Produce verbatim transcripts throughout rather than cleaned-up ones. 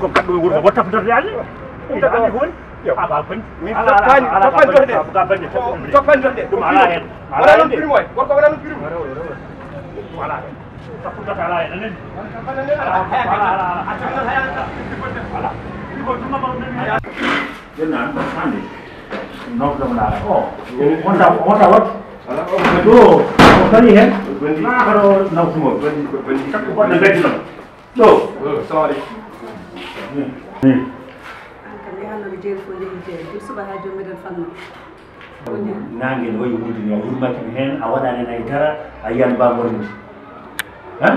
Ko kaɗɗum e wuro, ko tappitorde Alla. Ɗum tagi ko woni? A ba bandi. Min toppani, toppani jorde. Toppani jorde. Ɗum ala hen. Wala non primo, gorko wala non primo. Ɗum ala hen. Tappitorde ala hen, anen. Ala, ala, ala. Ala. Ɗum ko ɗum ma ɓawde mi. Ɗum nan, hande. Nawɗo mo laara. O, wonta, wonta wat. Ala, o. Ɗo, o kali hen. Bandi. Maa ko ɗo nawtumo. Bandi, bandi. Sakko goɗɗo beddi ɗo. Ɗo. Salamu aleykum. An kam, mi hannoo mi jeeri fof, njehi jeeri. Gila subaka haa jooni, miɗen fannoo. Naange ne wayi wulde ni, a yurmaaki mi heen, a waɗaani heen hay dara, a yiyaani ba mboɗo muti. Han?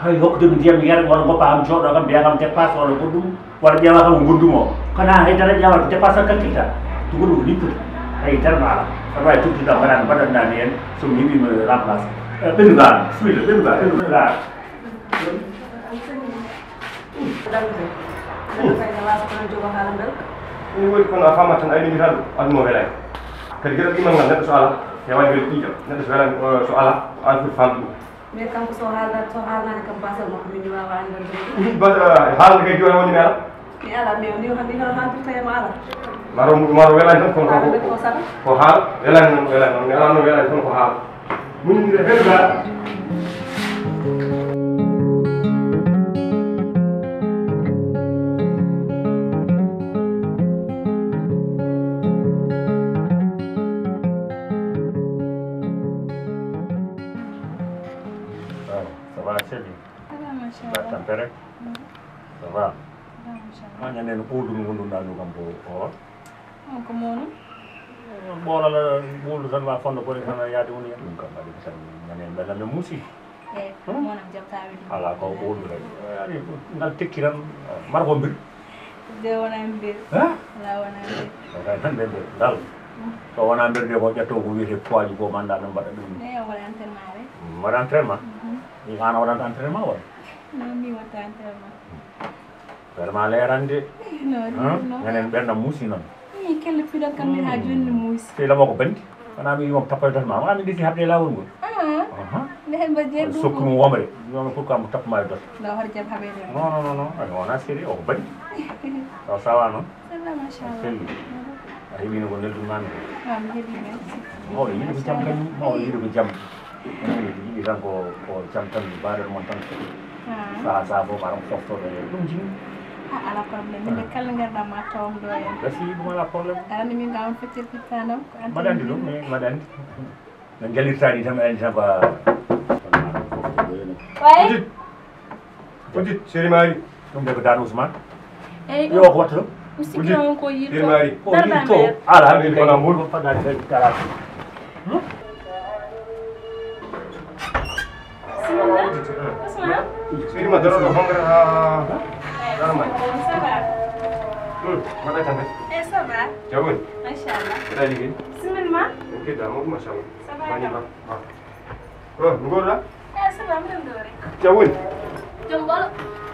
Hay hokkude mi ndiyam mi yara, walla ngoppa kam jooɗo kam, mbiya kam dépasse walla goɗɗum, walla ƴeewa kam ngondum o. Kono hay dara ƴeewa ko dépasse o kalkilta. Ɗum ko ɗum ko lippata. Hay dara no ala. Aɗa waawi tottude kam, mbaɗa, mbaɗanɗaa mi heen, so mi heɓii mi remplace. Eh, ɓennuɗaa, bismilla, ɓennuɗaa, ɓennuɗaa. Dannde. Dannde kay ne waasa kono jogo haala mbel. Ɗum woni kono a faama tan, ay min tan aduna o welaani. Kadi geɗal ɗimal ngal neɗɗo so alaa, heewaani welde ƴiiƴam. Neɗɗo so welaani, o, so alaa, ko an foti faamde ɗum. Mais kanko so haalda-, so haalnaani kam basal makko, min mi waawa anndande ɗum. Ba-, haalde kay jooni woni mi alaa. Mi alaa, mais ni o hannde hino haaldirta e ma alaa. Maro, maro welaani tan, kono ko, ko, ko haala, welaani noon, welaani noon, mi alaa noon, welaani kono ko haala. Muñde belga. Ça va, chérie? Ça va, machallah. Ba tampere? Mhm. Ça va? Ça va, machallah. Ma ñanden ko ɗum wonduɗaa ɗum kam ko o? On ko mono? Ɓoolal ɓuuldu tan ma fondo bone tan yaade woni hen. Ɗum kam waɗi tan ñanden mbela no muusi. Eh, hmm? Monam jam tawi ɗum. Ala ko ɓuuldu rek. Ari ngal tekki tan mar ko mbir. De wona mbir. Ha? Ala wona mbir. Wona tan ɓe mbir. Dal. Hmm. So wona mbir de ko ƴetto ko wiyete poids ko manda no mbaɗa ɗum. Ne wona entraînement rek. Mbaɗa entraînement? Mhm. Ni an a waɗanta entraînement wala? Non, mi watta entraînement. Vraiment leerande. Non, non. Menen ɓen na muusi noon. Ii, kelle piɗon kam min haa jooni no muusi. Fii lamo ko bandi? Wona mi wiyoma tappa e dot ma, wona mi desi habde e lawol ngol. Aha. Nde hen mba jeeɗi ɗum. Sokku ɗum womre. Wiyoma pourquoi mo tappa ma e dot? Nda hoto jam haɓede. Non, non, non, non. Ay, wona sérieux, o ko bari. Taw sawa noon. Ça va, machallah. Selli. A heɓino ko neldunmami ko. Ah, mi heɓi, merci. Mawɗo yiɗi ko jam kañum, mawɗo yiɗi ko jam. Yiɗi tan ko, ko jam tan, mbaɗon mon tan. Ah. Saha saha fof, aɗa foftoo ɗo e ɗum jimi. Ah, ala problème. Min de kala ngarɗa ma tawam ɗo e. Gasi, ɗum ala problème. Aɗa anndi min ga on feccere fittanam, ko an. Mbaɗa anndi ɗum, eh, mbaɗa anndi. No njalirta ni tan, mbaɗa anndi tan ko a. Wayi. Petit, Petit, chéri Mari. Ɗum de ko Daan Ousmane. Eyyi, yo, ko wattu ɗo? Mi sikki on ko yirto. Chéri Mari. Ko yirto. Ala, ala, ala, ala. Bismillah. Ousmane. Seydi ma, daro ɗo, hongre ha daro ma. Ça va? Hmm, mbaɗa tambe. Eh, ça va? Jawoni? Machallah. Mbaɗa liggey? Bismillah. Ok, da, mawɗum, machallah. Ça va? Bani ba. Ba. Oh, no mbaɗɗa? Eh, ça va, mbiɗa ɗo rek. Jawoni? Jam ɓolo.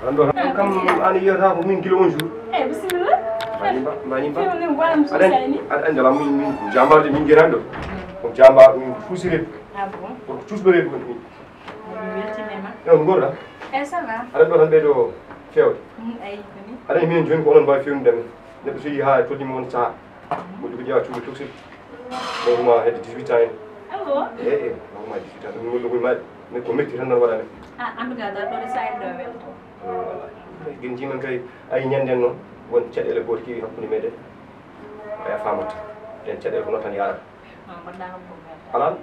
An ɗo kam an yiyata ko min kilo on jour. Eh, bismillah. Bani ba, bani ba. Aɗa anndi, aɗa anndi ala min, min jambaade min gerani ɗo. Ko jamba ɗum fusire. Ah bon? Ko tusɓere ɗum. Mi weltima e ma. Ew, no mbaɗɗa? Eh, ça va. Aɗa ɗo tan ɓeydo fewde. Mm, ayi, ko ni. Aɗa minen jooni ko onon mbawi fewnude men. Neɗɗo so yi ha tolnima on saha. Moƴƴi ko ƴeewa cuuɗi tokosel. Ɗo huma hedde dix-huit ans en. Ah bon? Eh, eh, ɗo huma dix-huit ans. Ɗum woni ɗo huma, mais ko metti tan non waɗa men. Ah, en tout cas, ɗo ɗo sa en ɗo welto. Oh, wallahi. Gen jimen kay, ayi ñanden noon, won caɗeele gooto kewi hakkunde meɗen. Aya famata. Den caɗeele ko noon tan yarata. Ah, mbaɗɗa ko problème. Alaa.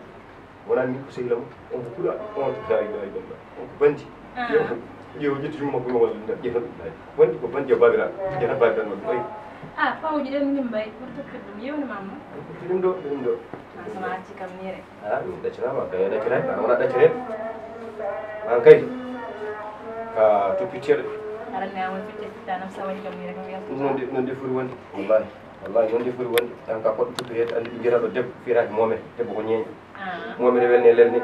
Wonani min ko sehil am, on ko puɗɗa, on ko la ilaha illallah, on ko bandi. Ah. Ƴeew, ƴeew, ƴetti jungo makko, walla nder, ƴetta ɗum, laabi. Bandi ko bandi, o babiraɗo, ƴetta babiraɗo, ɗum ɓayi. Ah, pawji ɗen min mbayi, ɓuri tokkude ɗum, yewnima ma. Ko ɗum ɗo, ko ɗum ɗo. Ah, so a acci kam ni rek. Ah, min ɗaccirama, kay a ɗacciraki, an wona ɗaccirede. An kay, ka toppitteɗo. Aɗa anndi an woni fitte fittanam, sa waɗi kam ni rek, mi weltoto. Ɗum noon de, ɗum noon de foti wonde, wallahi, wallahi, noon de foti wonde. An ka koɗɗo toppitede, anndi ɓe mbiyata ɗo debbo, fiyetake moome, debbo ko ñeeño. Ah. Moom mi rewel ne lel ni.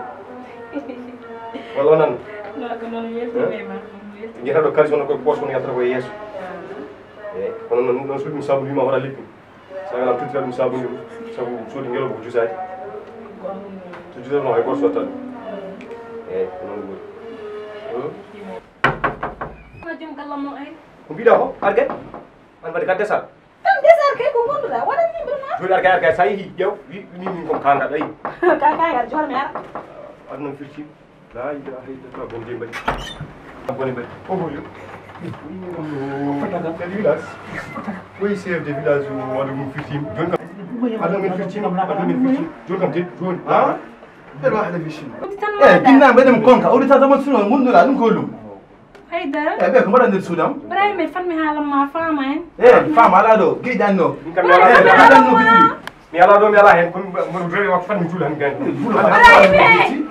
Wala nan. No, ko noon welti be ma, welti. Njiyata ɗo kalis wona koye poos kono yaltata koye yeeso. Ah. Eyi, kono noon ɗum ɗon suuɗi ɗum sabunde wima hoɗa leppi. Sagalam tuttita ɗum sabunde ɗum. Sabu suuɗi ngelo ko jusaade. Ko amum. So jusaade no hay goto sotta ɗum. Eyi, ko noon woni. Hmm? Ko jom galle mo ay. Ko mbiɗa ko, arge? An mbaɗi ka desal. Tan desal kay ko gonduɗa, waɗan ni mbiɗa. Joni arga, arga, sa yehi ƴeew, wi, wi, min, min kon kanga ɗo, yi. Ka, kanga, joni mi ara. Aduna firti. La ilaha illallah, bon Dieu mbaɗi. Bon Dieu mbaɗi. O ko yo. Chef de village. Oui, chef de village, o waɗa ɗum firti. Joni kam. Aduna min firti, aduna min firti. Joni kam de, joni. Ha? Ɓeɗo waɗa firti. Eh, ginna mbeɗen konka, o wita zaman suno, gonduɗa ɗum ko lum. Haydara. Eh, ɓe ko mbaɗa nder suudu am? Ibrahima, e fanmi haalan ma, faama en. Eh, faama alaa ɗo, geɗi anno. Min kam mi alaa ɗo. Eh, geɗi anno kadi. Mi alaa ɗo, mi alaa heen, kono mboɗo rewi waktu fan mi juula heen gani. Juula. Ibrahima.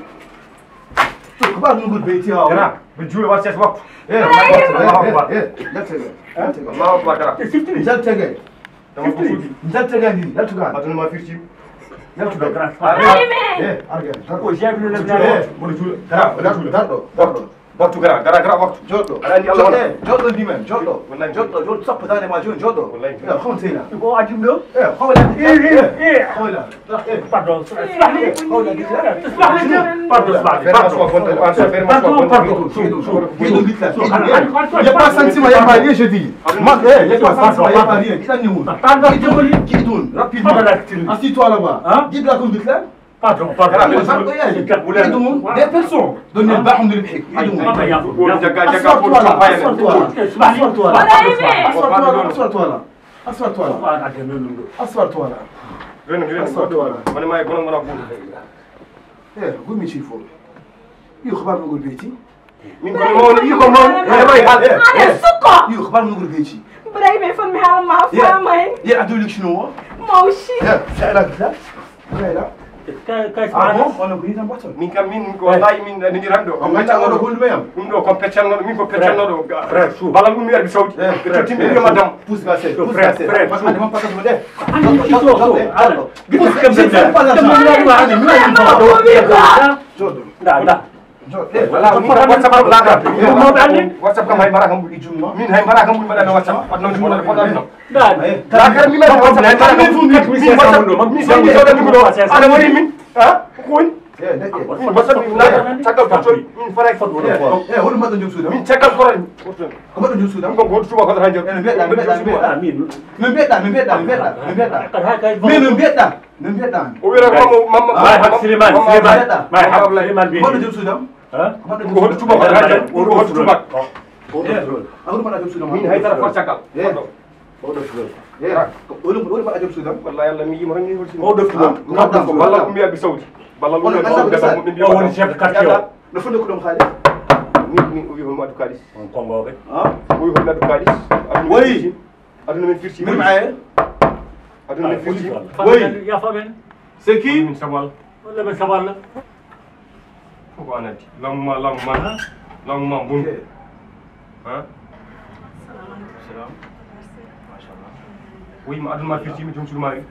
Ko mbaɗa ɗum ngol beyti haa o. Kana, mi juula waɗa ses waktu. Eh, Ibrahima. Allahu Akbar. Eh, eh, eh, jaltege. Allahu Akbar, kana. Jaltege. Dama ko fuɗi. Jaltege ndi, yaltuga. Aduna ma firti. Yaltuga. Ibrahima. Eh, arga. Ko jaabino lam na. Eh, mboɗo juula. Dara, dara, dara ɗo, dara ɗo. Waktu gara, gara, gara waktu. Joɗɗo. Aɗa anndi Allah wona. Joɗɗo, joɗɗo ndi men, joɗɗo. Wallahi. Joɗɗo, joɗɗo, sappo dande ma joni, joɗɗo. Wallahi. Eh, hon seyna. Ko adim ɗo? Eh, hon la. Eh, eh, eh. Hon la. Eh. Pardon, subahni. Hon la. Subahni. Pardon, subahni. Pardon, pardon, pardon. Pardon, pardon. Il n'y a pas sentiment, il n'y a pas rien, je dis. Ma, eh, il n'y a pas sentiment, il n'y a pas rien. Qui t'a mis où ? Qui tourne rapidement. Assis-toi là-bas. Hein ? Dis-la comme dit là. Pardon, pardon. Des personnes. Donne le bac de l'Égypte. Assois-toi là, assois-toi là. Assois-toi là, assois-toi là. Assois-toi là. Assois-toi là. Assois-toi là. Eh, gumi ci fo. Yo, xabar mo ngol beyti. Min ko mawni, wi ko mawni. Eh, eh, eh. Yo, xabar mo ngol beyti. Ibrahima, e fan mi haala ma, faama hen. Ye aduli kino wo. Mawsi. Eh, sa ila kita. Kayla. Kay, kay, ah, bon, on a pris un bâton. Min kam, min ko wallahi min nanndi tan ɗo. On a pris un bâton. Ɗum ɗo ko peccannoɗo, min ko peccannoɗo. Frère, frère, sou. Bala ɗum mi ardi sawti. Eh, frère, frère, sou. Ɓe tottinde wiya madame. Pousse, pousse, frère, frère, sou. Ande man patas mo de. Ande man patas mo de. Pousse, pousse, pousse. Joɗɗo. Nda, nda. Wala, min kam WhatsApp kam laata. Min kam WhatsApp kam hay mbaɗa kam ɓuri jumma. Min hay mbaɗa kam ɓuri mbaɗa no WhatsApp. Wat noon jumma no fota no. Laakar mi mbaɗa WhatsApp hay mbaɗa kam ɓuri. Min WhatsApp mi soodi soodi ɗum ɗo. Aɗa wari min. Ha? Ko woni? Min WhatsApp min laata caggal ko joni. Min faray fot. Eh, hol mbaɗɗo jom suuda? Min caggal ko ran. Ko mbaɗɗo jom suuda? Min ko goto tuba ko tan jor. Eh, no mbiɗɗa, no mbiɗɗa, no mbiɗɗa. Min mbiɗɗa, min mbiɗɗa, min mbiɗɗa, min mbiɗɗa. Min mbiɗɗa. Min mbiɗɗa. Min mbiɗɗa. O wiyata ko Mama, Mama, May Hak Mama, Siliman, Mama Siliman. Ablaye. May Hak Siliman mbiɗa. Mbaɗɗo jom suudam? Ha? Mbaɗɗo jom suudam? Ko hoto tubak, ko hoto tubak. Ko hoto tubak. Eh, a hoto mbaɗa jom suudam? Min haydara fot caggal. Eh. Ko hoto tubak. Eh, ko hoto, hoto mbaɗa jom suudam? Wallahi Allah mi yima tan mi holti. Ko hoto tubak. Ah, ko hoto tubak. Walla ko mbiya bi sawdi. Walla ko mbiya bi sawdi. O woni chef de quartier o. No foti ko ɗum haalis? Min, min o wi hol Madu Kalis. On Kongo ɓe. Ah? O wi hol Madu Kalis. Woyi. Aduna men firti. Min aye. Aduna men firti. Woyi. Yafa men. C'est qui? Min Samuel. Walla men Samuel. Koko anati. Lamu ma, lamu ma. Lamu ma bun. Ha? Salam. Machallah. Woyi ma aduna ma firti mi jom suudu mari.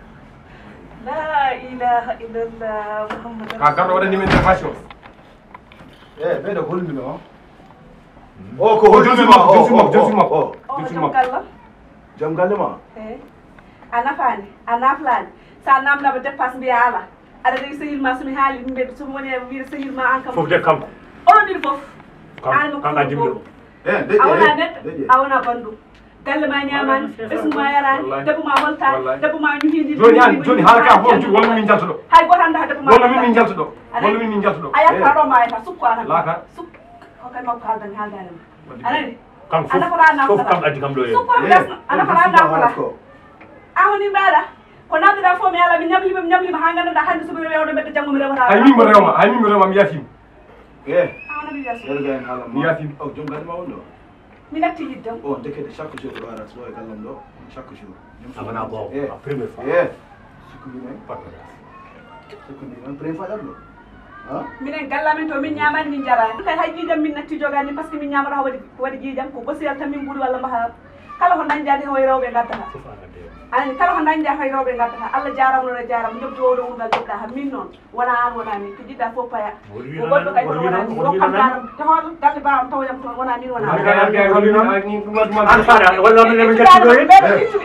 La ilaha illallah Muhammad. Ka garɗo waɗani min intervention. Eh, ɓeɗo holmi no. O ko holmi ma, jom suudu makko, jom suudu makko. O ko jom galle. Jom galle ma? Eh. A nafaani, a naflaani. Sa namnama dépense mbiya ala. Aɗa rewi sehil ma somi haali ɗum ɓe somi woni e wiide sehil ma an kam. Fof de kanko. Onon ɗiɗi fof. Kanko addi mi ɗo. Eh, a wona neɗɗo, a wona bandu. Galle ma ñaamaani, ɓesngu ma yaraani, debbo ma holtaani, debbo ma ñuhiindi. Joni an, joni haala ka fof walla min jaltuɗo. Hay goto annda debbo ma. Walla min min jaltuɗo. Walla min min jaltuɗo. A yalta ɗo ma yalta sukko an. Laaka. Sukko. Ko kay makko haaldani haaldani ma. A nani? Kam fof, fof kam addi kam ɗo e. Sukko am gasno. A nafata nafata. A honi mbaɗa. Ko namdiɗa fof mi ala mi ñamlima mi ñamlima ha ganduɗa hande somi rewde mbedda janngo mi rewata. Hay min mi rewma, hay min mi rewma mi yafima. Eh. A wona mi yafima. Mi yafima. O jom galle ma wonɗo. Mi natti yiddam. O ndekete chaque jour ɗo ara so e gallam ɗo. Chaque jour. Amana ko a première fois. Eh. Sikkuɗi men. Sikkuɗi men première fois ɗo. Minen galle amen to min ñaamaani min njaraani. Kay hay ƴiiƴam min natti jogaani par ce que min ñaamata ko waɗi ko waɗi ƴiiƴam ko gosiyal tan min mbuuɗi walla mbaha kala ko dañɗa de hoye rewɓe ngaddata. Anani kala ko dañɗa hoye rewɓe ngaddata. Allah jaaraama noon a jaaraama njoɓdi wowde wurngal joɓɗa ha min noon wona aan wona min ko jiɗɗa fof paya. Ko goɗɗo kay kono wona min rokkam jaaraama to hool galle baawam tawoyam toon wona min wona aan. An fara walla min min gatti ɗo en.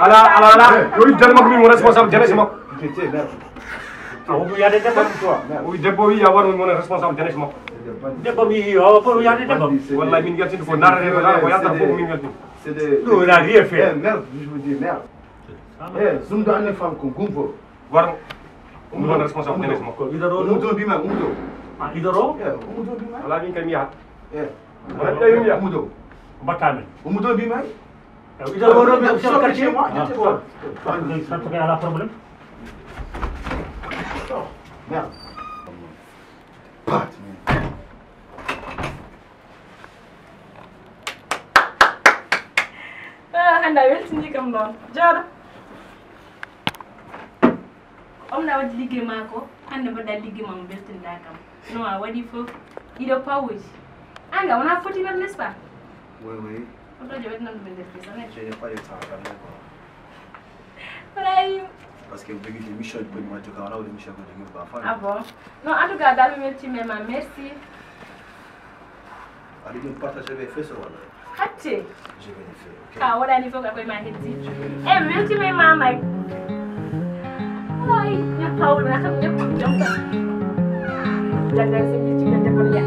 Ala ala ala. Yo iddere makko min mo responsable jeunesse makko. Awo ɗum yaade debbo. O wi debbo wi ya waɗo woni responsable jeunesse makko. Debbo wi yo ko yaade debbo. Wallahi min yaltinde ko naatata ko yalta fof min yaltinde. Ɗum wona rien fait. Eh, merde, je vous dis merde. Eh, zumdo anne femme ko gumbo. War. Ɗum woni responsable jeunesse makko. Ko idoro. Umuto bima umuto. Ah, idoro. Eh, umuto bima. Ala min kam yaha. Eh. Wala ɗawi mi yaha. Umuto. Mbatta men. Umuto bima. Idoro wonɓe officiel quartier. Moi, je te vois. Sort que ala problème. Merde. Pat. Ah, hannde a weltini kam noon. Jooɗo. Omna waɗi liggey maako, hannde mbaɗɗa liggey ma mo beltinɗa kam. No a waɗi fof, ɗiɗo pawoji. An ga wona foti wer n'est-ce pas? Oui, oui. Otojo waɗi nan ɗum e nder fesa ne. Je n'ai pas le temps, vraiment quoi. Ibrahim. Parce que vous avez des missions pour moi, en tout cas, on a des missions que je ne pas faire. Ah bon? Non, en tout cas, dal mi weltima e ma, merci. Aɗa jom partage ɓe feso walla? Hatte. Je vais le faire, ok? Ka waɗani fof ka koye ma heddi. E mi weltima e ma may. Ay, ñam pawol na kam ñam ñam. Jaggal so mi ci ñam jaggal ya.